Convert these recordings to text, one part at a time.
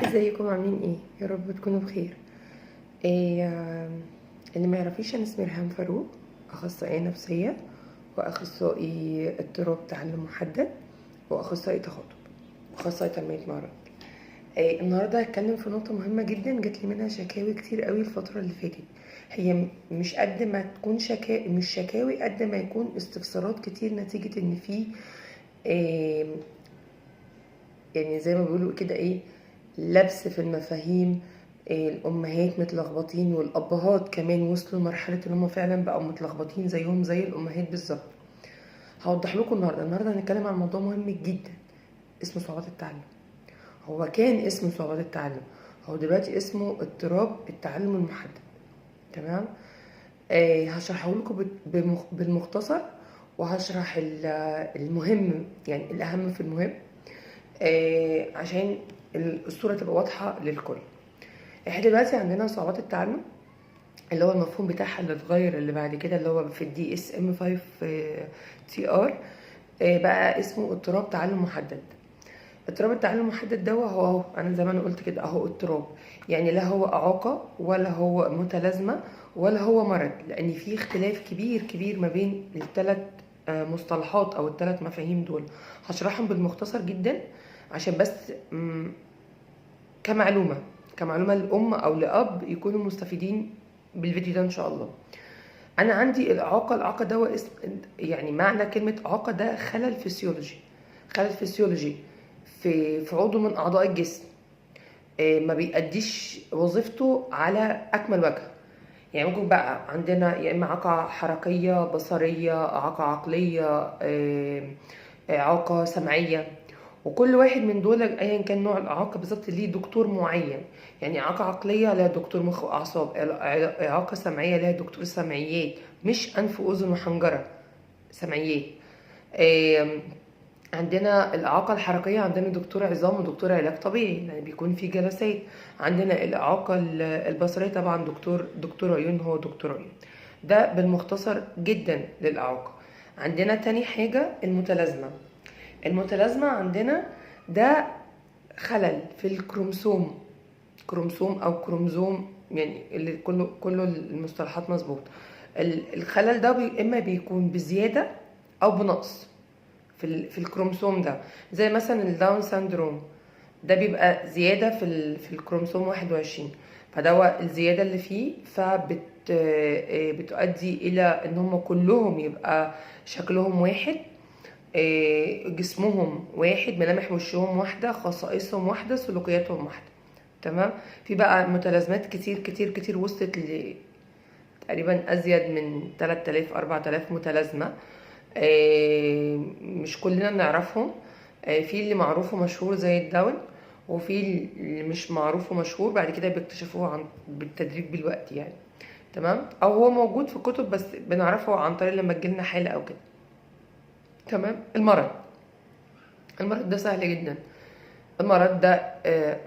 ازيكم عاملين ايه؟ يا رب تكونوا بخير. إيه اللي ما يعرفيش، انا اسمي ريهام فاروق، اخصائية نفسية واخصائي اضطراب تعلم محدد واخصائي تخاطب واخصائي تنمية مهارات. إيه النهارده هتكلم في نقطة مهمة جدا جات لي منها شكاوي كتير قوي الفترة اللي فاتت. هي مش قد ما تكون مش شكاوي قد ما يكون استفسارات كتير، نتيجة ان في إيه يعني زي ما بيقولوا كده ايه لبس في المفاهيم. إيه الامهات متلخبطين والابهات كمان وصلوا لمرحلة ان هم فعلا بقوا متلخبطين زيهم زي الامهات بالظبط. هوضح لكم النهارده هنتكلم عن موضوع مهم جدا اسمه صعوبات التعلم. هو كان اسمه صعوبات التعلم، هو دلوقتي اسمه اضطراب التعلم المحدد. تمام؟ هشرحه لكم بالمختصر، وهشرح المهم يعني الاهم في المهم، عشان الصورة تبقى واضحة للكل. احنا دلوقتي عندنا صعوبات التعلم اللي هو المفهوم بتاعها اللي اتغير اللي بعد كده اللي هو في ال DSM 5 TR، بقى اسمه اضطراب تعلم محدد. اضطراب التعلم المحدد ده هو اهو، انا زي ما انا قلت كده اهو اضطراب، يعني لا هو اعاقه ولا هو متلازمة ولا هو مرض، لان في اختلاف كبير كبير ما بين الثلاث مصطلحات او الثلاث مفاهيم دول. هشرحهم بالمختصر جدا عشان بس كمعلومه للام او لاب يكونوا مستفيدين بالفيديو ده ان شاء الله. انا عندي الاعاقة، الاعاقة ده هو اسم، يعني معنى كلمة اعاقه ده خلل فسيولوجي، خلل فسيولوجي في عضو من اعضاء الجسم، ما بيأديش وظيفته على اكمل وجه. يعني ممكن بقى عندنا يا اما اعاقه حركية، بصريه، اعاقه عقلية، اعاقه سمعية، وكل واحد من دول ايا كان نوع الاعاقة بالظبط ليه دكتور معين. يعني اعاقه عقلية لها دكتور مخ واعصاب، اعاقه سمعية لها دكتور سمعيات، مش انف واذن وحنجره، سمعيات. عندنا الإعاقة الحركية عندنا دكتور عظام ودكتور علاج طبيعي، يعني بيكون في جلسات. عندنا الإعاقة البصرية طبعا دكتور عيون، هو دكتور عيون. ده بالمختصر جدا للإعاقة. عندنا تاني حاجة المتلازمة. المتلازمة عندنا ده خلل في الكروموسوم، كروموسوم أو كروموزوم، يعني اللي كله المصطلحات مظبوط. الخلل ده إما بيكون بزيادة أو بنقص في الكروموسوم ده، زي مثلا ال Down syndrome ده بيبقى زيادة في الكروموسوم 21، فده الزيادة اللي فيه بتؤدي إلى إن هم كلهم يبقى شكلهم واحد، جسمهم واحد، ملامح وشهم واحدة، خصائصهم واحدة، سلوكياتهم واحدة. تمام؟ في بقى متلازمات كتير كتير كتير وصلت ل تقريبا أزيد من 3000 4000 متلازمة، مش كلنا نعرفهم. في اللي معروف ومشهور زي ال Down، وفي اللي مش معروف ومشهور بعد كده بيكتشفوه بالتدريج بالوقت يعني. تمام؟ او هو موجود في كتب بس بنعرفه عن طريق لما تجيلنا حالة او كده. تمام؟ المرض ده سهل جدا. المرض ده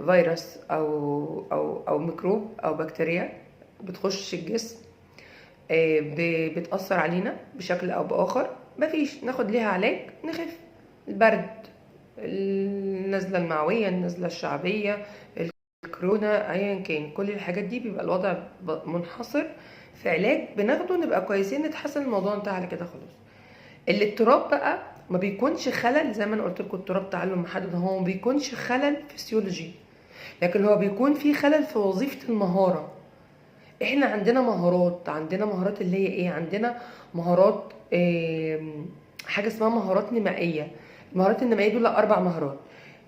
فيروس او ميكروب او بكتيريا بتخش الجسم، بتأثر علينا بشكل او باخر، مفيش ناخد ليها علاج نخف. البرد، النزلة المعوية، النزلة الشعبية، الكورونا، ايا كان، كل الحاجات دي بيبقى الوضع منحصر في علاج بناخده نبقى كويسين نتحسن، الموضوع انتهى على كده خلاص. الاضطراب بقى ما بيكونش خلل زي ما انا قلت لكم، اضطراب تعلم محدد هو ما بيكونش خلل فسيولوجي، لكن هو بيكون في خلل في وظيفة المهارة. احنا عندنا مهارات، عندنا مهارات اللي هي ايه؟ عندنا مهارات، حاجة اسمها مهارات نمائية. المهارات النمائية دول 4 مهارات: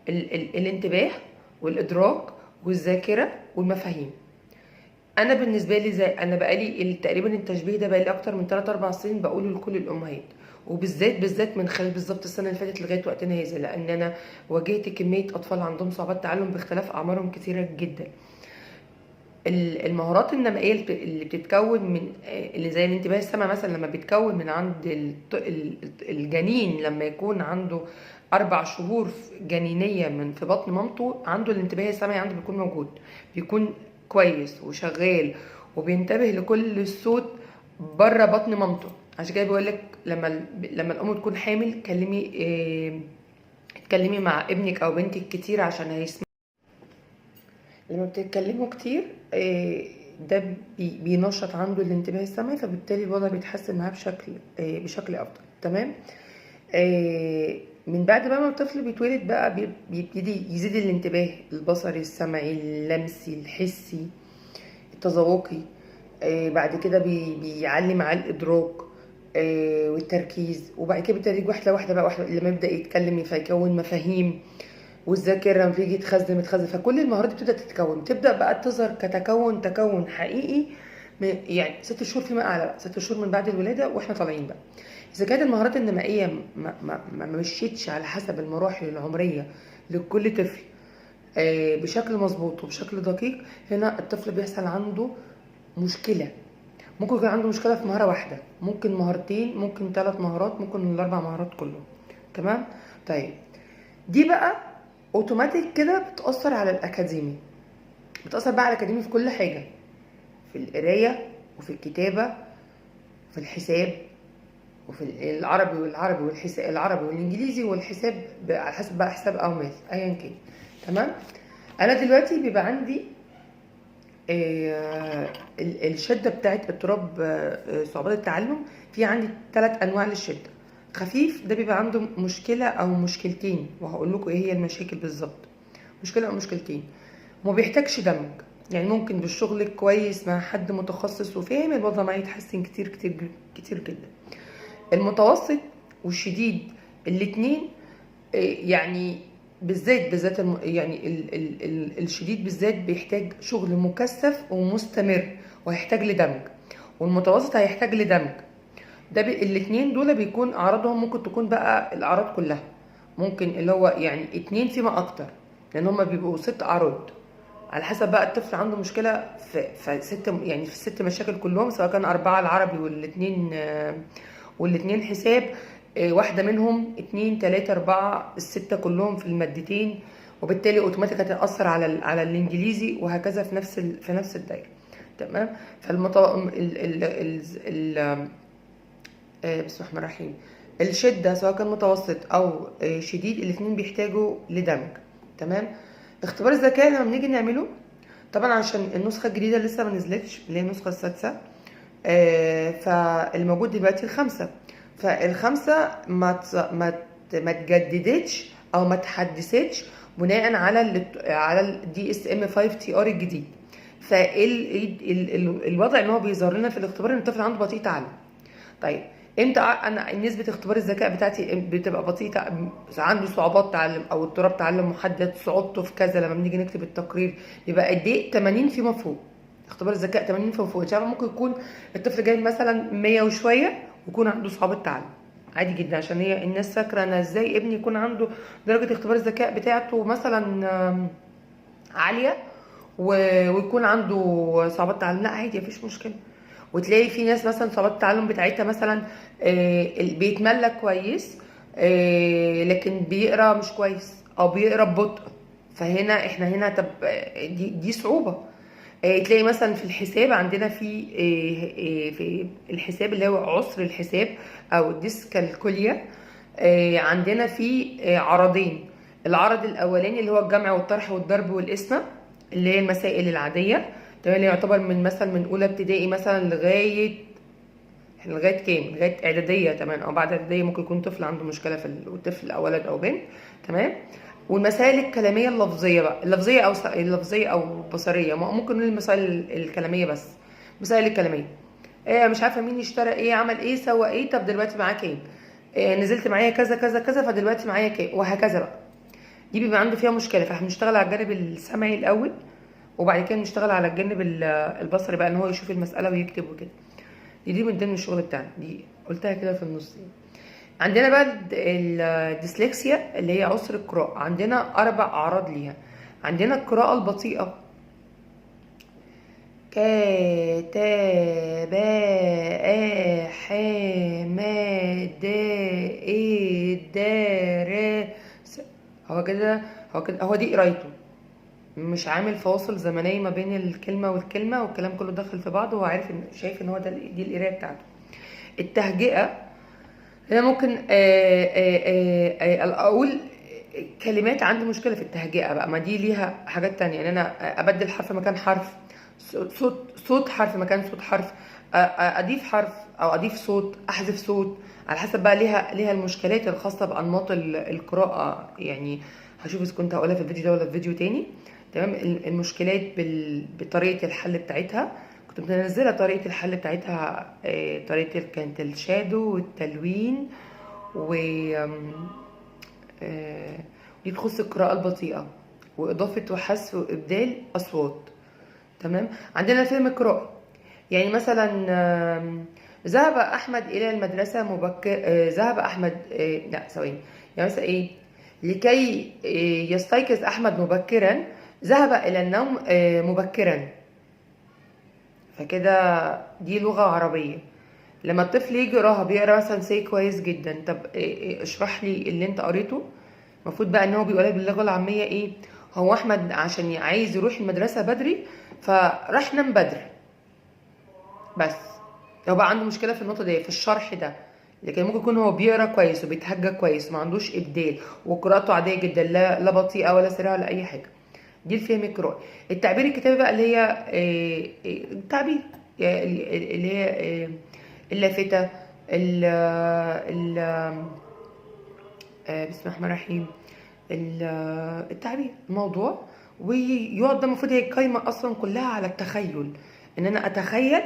الانتباه والإدراك والذاكرة والمفاهيم. أنا بالنسبة لي زي أنا بقالي تقريباً التشبيه ده بقالي أكتر من 3-4 سنين بقوله لكل الأمهات، وبالذات من خلال بالظبط السنة اللي فاتت لغاية وقتنا هذا، لأن أنا واجهت كمية أطفال عندهم صعوبات تعلم باختلاف أعمارهم كتيرة جداً. المهارات النمائية اللي بتتكون من، اللي زي الانتباه السمعي مثلا، لما بيتكون من عند الجنين لما يكون عنده 4 شهور جنينية من في بطن مامته، عنده الانتباه السمعي عنده بيكون موجود، بيكون كويس وشغال وبينتبه لكل الصوت بره بطن مامته. عشان كده بيقول لك لما الام تكون حامل اتكلمي مع ابنك او بنتك كتير عشان هيسمع. لما بتتكلموا كتير ده بينشط عنده الانتباه السمعي، فبالتالي الوضع بيتحسن معاه بشكل افضل. تمام. من بعد بقى ما الطفل بيتولد بقى بيبتدي يزيد الانتباه البصري السمعي اللمسي الحسي التذوقي. بعد كده بيعلي معاه الادراك والتركيز، وبعد كده بالتدريج واحدة واحدة بقى، واحدة لما يبدا يتكلم فيكون مفاهيم، والذاكرة لما بيجي يتخزن، فكل المهارات دي بتبدا تتكون، تبدا بقى تظهر كتكون تكون حقيقي يعني 6 شهور فيما اعلى بقى، 6 شهور من بعد الولادة واحنا طالعين بقى. اذا كانت المهارات النمائيه ما مشيتش على حسب المراحل العمرية لكل طفل بشكل مظبوط وبشكل دقيق، هنا الطفل بيحصل عنده مشكلة. ممكن يكون عنده مشكلة في مهارة واحدة، ممكن مهارتين، ممكن 3 مهارات، ممكن ال4 مهارات كلهم. تمام. طيب دي بقى اوتوماتيك كده بتاثر على الاكاديمي، بتاثر بقى على الاكاديمي في كل حاجة، في القراية وفي الكتابة وفي الحساب وفي العربي والعربي والحساب، العربي والانجليزي والحساب، على حسب بقى حساب او ماث ايا كان. تمام. انا دلوقتي بيبقى عندي الشدة بتاعت اضطراب صعوبات التعلم. في عندي 3 انواع للشده. خفيف ده بيبقى عنده مشكلة او مشكلتين، وهقول لكم ايه هي المشاكل بالظبط، مشكلة او مشكلتين، وما بيحتاجش دمج، يعني ممكن بالشغل الكويس مع حد متخصص وفاهم الوضع معاه يتحسن كتير كتير كتير جدا. المتوسط والشديد الاتنين، يعني بالذات يعني ال ال ال الشديد بالذات بيحتاج شغل مكثف ومستمر وهيحتاج لدمج، والمتوسط هيحتاج لدمج. ده الاتنين دول بيكون اعراضهم ممكن تكون بقى الاعراض كلها، ممكن اللي هو يعني 2 فيما اكتر، لان هما بيبقوا 6 اعراض على حسب بقى الطفل عنده مشكلة في 6، يعني في 6 مشاكل كلهم، سواء كان 4 العربي والاتنين حساب، واحدة منهم 2 3 4 ال6 كلهم في المادتين، وبالتالي اوتوماتيك هتتاثر على الانجليزي وهكذا في نفس في نفس الدايرة. تمام. ال ال ال ال بسم الله الرحمن الرحيم. الشدة سواء كان متوسط او شديد الاثنين بيحتاجوا لدمج. تمام. اختبار الذكاء لما بنيجي نعمله طبعا عشان النسخة الجديدة لسه ما نزلتش اللي هي النسخة السادسة، فالموجود دلوقتي 5، فال5 ما تجددتش او ما تحدثتش بناء على ال DSM 5 TR الجديد. فالوضع ان هو بيظهر لنا في الاختبار ان الطفل عنده بطيء تعلم. طيب امتى انا نسبه اختبار الذكاء بتاعتي بتبقى بطيء عنده صعوبات تعلم او اضطراب تعلم محدد، صعوبته في كذا، لما بنيجي نكتب التقرير يبقى قد ايه؟ 80 فيما فوق. اختبار الذكاء 80 فيما فوق. يعني ممكن يكون الطفل جايب مثلا 100 وشوية ويكون عنده صعوبة تعلم عادي جدا، عشان هي الناس فاكره انا ازاي ابني يكون عنده درجه اختبار الذكاء بتاعته مثلا عالية ويكون عنده صعوبات تعلم. لا عادي مفيش مشكلة. وتلاقي في ناس مثلا صعوبات التعلم بتاعتها مثلا بيتملك كويس، لكن بيقرا مش كويس او بيقرا ببطء، فهنا احنا هنا طب دي صعوبة. تلاقي مثلا في الحساب عندنا في في الحساب اللي هو عسر الحساب او ال dyscalculia، عندنا في عرضين. العرض الاولاني اللي هو الجمع والطرح والضرب والقسمه اللي هي المسائل العادية، تمام، اللي يعتبر من مثلا من اولى ابتدائي مثلا لغاية كام؟ لغاية اعدادية، تمام، او بعد اعدادية ممكن يكون طفل عنده مشكلة في الطفل او ولد او بنت، تمام. والمسائل الكلامية اللفظية بقى، اللفظية او اللفظية او بصريه، ممكن نقول المسائل الكلامية بس، المسائل الكلامية إيه، مش عارفه مين اشترى ايه، عمل ايه، سوى ايه، طب دلوقتي معاه كام، إيه نزلت معايا كذا كذا كذا فدلوقتي معايا كام، وهكذا بقى. دي بيبقى عنده فيها مشكلة، فاحنا بنشتغل على الجانب السمعي الاول وبعد كده نشتغل على الجانب البصري بقى، ان هو يشوف المسالة ويكتب وكده. دي من ضمن الشغل بتاعنا، دي قلتها كده في النص. عندنا بقى الديسلكسيا اللي هي عسر القراءة، عندنا 4 اعراض ليها. عندنا القراءة البطيئة، ك ت ب ا ح م د ا د ر س. هو كده، هو كده، هو دي قرايته، مش عامل فواصل زمنية ما بين الكلمة والكلمة، والكلام كله داخل في بعضه، وهو عارف ان شايف ان هو ده دي القراية بتاعته. التهجئه هنا ممكن اقول كلمات عندي مشكلة في التهجئه بقى، ما دي ليها حاجات تانية، يعني انا ابدل حرف مكان حرف، صوت حرف مكان صوت حرف، اضيف حرف او اضيف صوت، احذف صوت، على حسب بقى ليها المشكلات الخاصة بانماط القراءة. يعني هشوف اذا كنت هقولها في الفيديو ده ولا في فيديو تاني. تمام. المشكلات بطريقة الحل بتاعتها، كنت منزله طريقه الحل بتاعتها، طريقه كانت ال shadow والتلوين و دي تخص القراءة البطيئة وإضافة وحذف وإبدال أصوات. تمام. عندنا الفهم القرائي، يعني مثلا، ذهب أحمد إلى المدرسة مبكر، ذهب أحمد، لا ثواني، يعني مثلا إيه، لكي يستيقظ أحمد مبكرا ذهب إلى النوم مبكرا. فكده دي لغة عربية. لما الطفل يجي يقراها بيقرا مثلا سي كويس جدا، طب اشرح لي اللي انت قريته. المفروض بقى ان هو بيقولها باللغة العامية ايه، هو احمد عشان عايز يروح المدرسة بدري فراح نام بدري، بس هو بقى عنده مشكلة في النقطة دي في الشرح ده. لكن ممكن يكون هو بيقرا كويس وبيتهجى كويس وما عندوش ابدال وقراءته عادية جدا، لا بطيئه ولا سريعة ولا اي حاجة. دي الفهم القرائي. التعبير الكتابي بقى اللي هي التعبير اللي هي اللافتة، بسم الله الرحمن الرحيم، التعبير، الموضوع، ويقعد ده المفروض هي القايمة أصلا كلها على التخيل، إن أنا أتخيل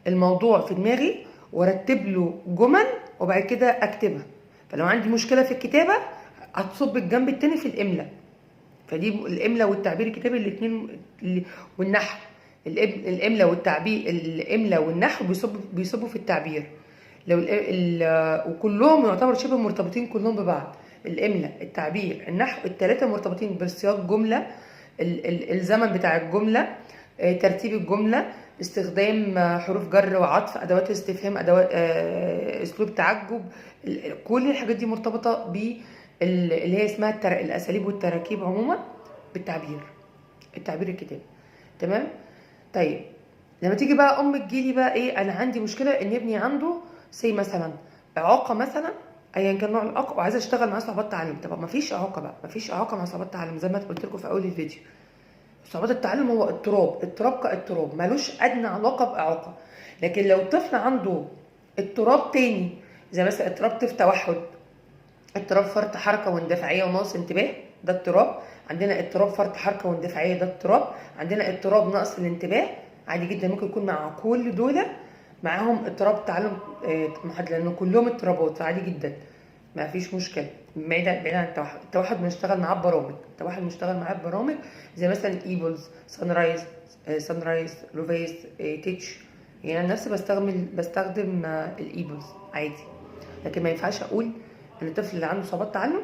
الموضوع في دماغي وارتب له جمل وبعد كده أكتبها. فلو عندي مشكلة في الكتابة هتصب الجنب التاني في الإملاء، فدي الإملاء والتعبير الكتابي الاتنين والنحو، الإملاء والتعبير، الإملاء والنحو بيصبوا في التعبير. لو وكلهم يعتبر شبه مرتبطين كلهم ببعض، الإملاء، التعبير، النحو، التلاتة مرتبطين بسياق جملة، الزمن بتاع الجملة، ترتيب الجملة، استخدام حروف جر وعطف، أدوات استفهام، أسلوب تعجب، كل الحاجات دي مرتبطة اللي هي اسمها الأساليب والتراكيب عموما بالتعبير، التعبير الكتابي. تمام. طيب لما تيجي بقى أم تجيلي بقى إيه، أنا عندي مشكلة إن ابني عنده سي مثلا إعاقة مثلا، أيا كان نوع الإعاقة، وعايزة أشتغل معاه صعوبات تعلم. طب ما فيش إعاقة بقى، ما فيش إعاقة مع صعوبات تعلم زي ما قلت لكم في أول الفيديو. صعوبات التعلم هو اضطراب، اضطراب كاضطراب ملوش أدنى علاقة بإعاقة. لكن لو طفل عنده اضطراب تاني زي مثلا اضطراب طفل توحد، اضطراب فرط حركة واندفاعية ونقص انتباه، ده اضطراب. عندنا اضطراب فرط حركة واندفاعية، ده اضطراب. عندنا اضطراب نقص الانتباه، عادي جدا ممكن يكون مع كل دول معاهم اضطراب تعلم، محدد، لأنه كلهم اضطرابات، فعادي جدا ما فيش مشكلة. بعيدا عن التوحد، التوحد بنشتغل معاه ببرامج، التوحد بنشتغل معاه ببرامج زي مثلا ايبلز، سانرايز، روفيس، تيتش. يعني انا نفسي بستخدم الايبلز عادي، لكن ما ينفعش اقول ان الطفل اللي عنده صعوبات تعلم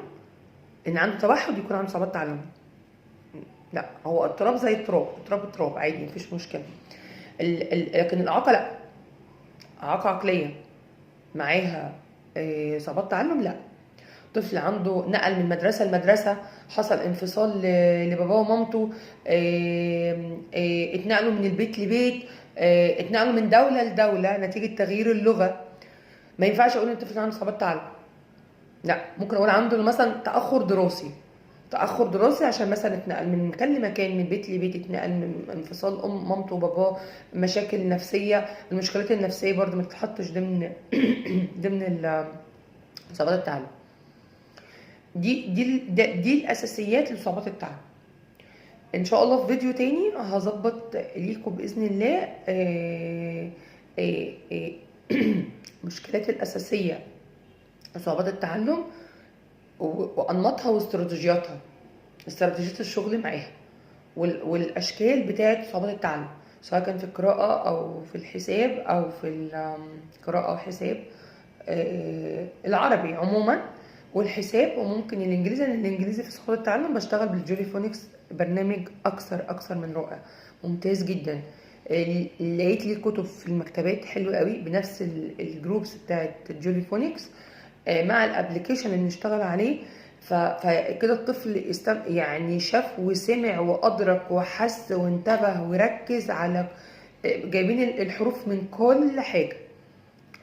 ان عنده توحد يكون عنده صعوبات تعلم، لا، هو اضطراب زي اضطراب، اضطراب اضطراب عادي مفيش مشكلة. لكن الاعاقة لا، اعاقه عقلية معاها، صعوبات تعلم لا. طفل عنده نقل من مدرسه لمدرسة، حصل انفصال لباباه ومامته، اتنقلوا من البيت لبيت، اتنقلوا من دولة لدولة نتيجة تغيير اللغة، ما ينفعش اقول ان الطفل عنده صعوبات تعلم، لا. ممكن اقول عنده مثلا تاخر دراسي، تاخر دراسي عشان مثلا اتنقل من مكان لمكان، من بيت لبيت، اتنقل من انفصال مامته وباباه، مشاكل نفسية. المشكلات النفسية برضو ما تتحطش ضمن صعوبات التعلم. دي الاساسيات لصعوبات التعلم. ان شاء الله في فيديو تاني هظبط ليكم باذن الله، مشكلات الاساسية لصعوبات التعلم وانماطها واستراتيجياتها، استراتيجية الشغل معاها، والاشكال بتاعه صعوبات التعلم، سواء كان في القراءة او في الحساب او في القراءة وحساب، العربي عموما والحساب، وممكن الانجليزي، لان الانجليزي في صعوبات التعلم بشتغل بالجولي فونكس، برنامج اكثر من رائع، ممتاز جدا. لقيت لي كتب في المكتبات حلوة قوي بنفس ال groups بتاعت جولي فونكس، مع ال application اللي بنشتغل عليه. فكده الطفل شاف وسمع وادرك وحس وانتبه وركز على، جايبين الحروف من كل حاجة،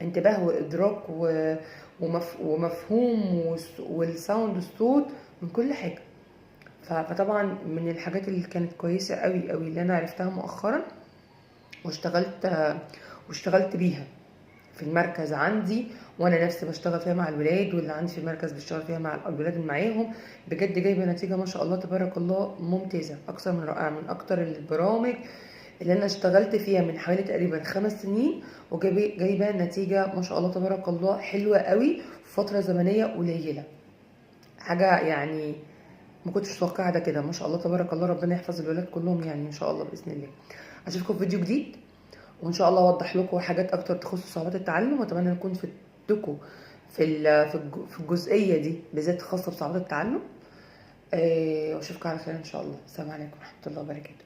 انتباه وادراك ومفهوم وال sound الصوت، من كل حاجة. فطبعا من الحاجات اللي كانت كويسة قوي قوي اللي انا عرفتها مؤخرا واشتغلت بيها في المركز عندي، وانا نفسي بشتغل فيها مع الولاد، واللي عندي في المركز بشتغل فيها مع الولاد اللي معاهم، بجد جايبه نتيجة ما شاء الله تبارك الله ممتازة، اكثر من رائعة، من اكتر البرامج اللي انا اشتغلت فيها من حوالي تقريبا 5 سنين، وجايبه نتيجة ما شاء الله تبارك الله حلوة قوي في فترة زمنية قليله، حاجة يعني ما كنتش متوقعه ده كده، ما شاء الله تبارك الله، ربنا يحفظ الولاد كلهم يعني ان شاء الله باذن الله. اشوفكم في فيديو جديد، وان شاء الله اوضح لكم حاجات اكتر تخص صعوبات التعلم، واتمنى اكون فدتكم في الجزئية دي بالذات خاصة بصعوبات التعلم. واشوفكم على خير ان شاء الله. السلام عليكم ورحمة الله وبركاته.